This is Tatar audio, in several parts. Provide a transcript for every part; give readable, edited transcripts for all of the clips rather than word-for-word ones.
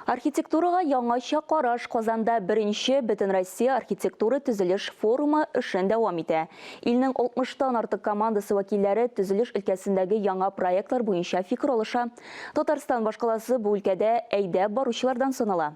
Архитектурага яңача караш Казанда беренче Бөтенроссия архитектура төзелеш форумы эшен дәвам итә. Илнең 60 тан артык командасы вәкилләре төзелеш өлкәсендәге яңа проектлар буенча фикер алыша. Татарстан башкаласы бу өлкәдә әйдәп баручылардан санала.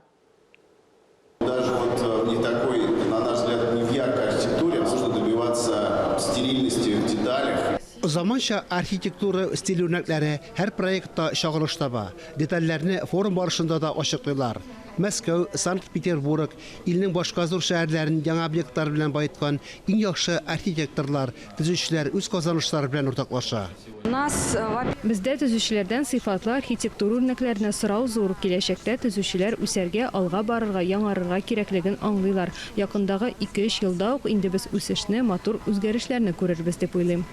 Даже вот не такой, на наш взгляд, не в яркой архитектуре, а нужно добиваться стерильности в деталях. Заманча архитектура стиль үрнәкләре һәр проектта чагылыш таба. Детальләрне форум барышында да ачыклыйлар. Мәскәү, Санкт-Петербург, илнең башка зур шәһәрләрен яңа объектлар белән баеткан иң яхшы архитекторлар, төзүчеләр үз казанышлары белән уртаклаша. Бездә төзүчеләрдән сыйфатлы архитектура үрнәкләренә сорау зур. Киләчәктә төзүчеләр үсәргә, алга барырга, яңарырга кирәклеген аңлыйлар. Якындагы ике-өч елда ук инде без үсешне, матур үзгәрешләрне күрербез дип уйлыйм.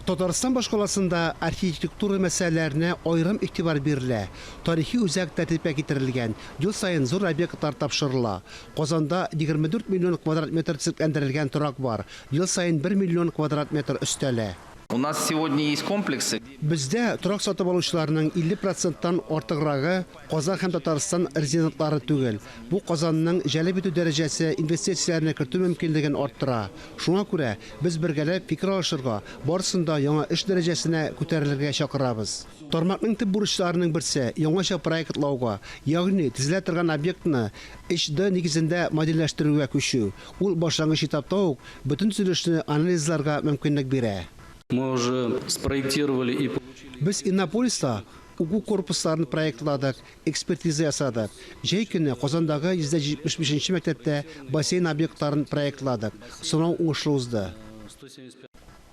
Татарстан башкаласында архитектура мәсьәләләренә аерым игътибар бирелә. Тарихи үзәк тәртипкә китерелгән, ел саен зур объектлар тапшырыла. Казанда 24 миллион квадрат метр төзекләндерелгән торак бар, ел саен бер миллион квадрат метр өстәлә. У нас сегодня есть комплексы. Бездә торак сатып алучыларның 50 проценттан артыграгы Казан һәм Татарстан резидентлары түгел. Бу Казанның җәлеп итү дәрәҗәсе инвестицияләрне кертү мөмкинлеген арттыра. Шуңа күрә без бергәләп фикер алышырга, барысын да яңа эш дәрәҗәсенә күтәрелергә чакырабыз. Тармакның төп бурычларының берсе, яңача проектлауга, ягъни төзелә торган объектны HD нигезендә модельләштерүгә күчү. Ул башлангыч этапта ук бөтен төзелешне анализларга мөмкинлек бирә. Мы уже спроектировали и получили. Без Иннополиста Уку корпусларын проектладык, экспертиза ясадык. Җәй көне Казандагы 175 нче мәктәптә бассейн объектларын проектладык. Сынау уңышлы узды.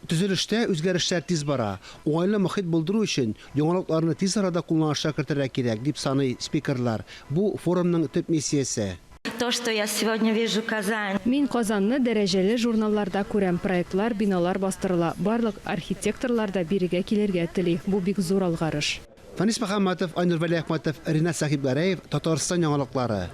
Төзелештә үзгәрешләр тиз бара. Уңайлы мохит булдыру өчен яңалыкларны тиз арада кулланышка кертергә кирәк, дип саный спикерлар. Бу, форумның төп миссиясе. То, что я сегодня вижу Казань. Мин Казанны дәрәҗәле журналларда күрәм, проектлар, биналар бастырыла. Барлык архитекторлар да бирегә килергә тели. Бу бик зур алгарыш. Фәнис Мөхәммәтов, Айнур Вәлиәхмәтов, Ринат Сәхипгәрәев, Татарстан яңалыклары.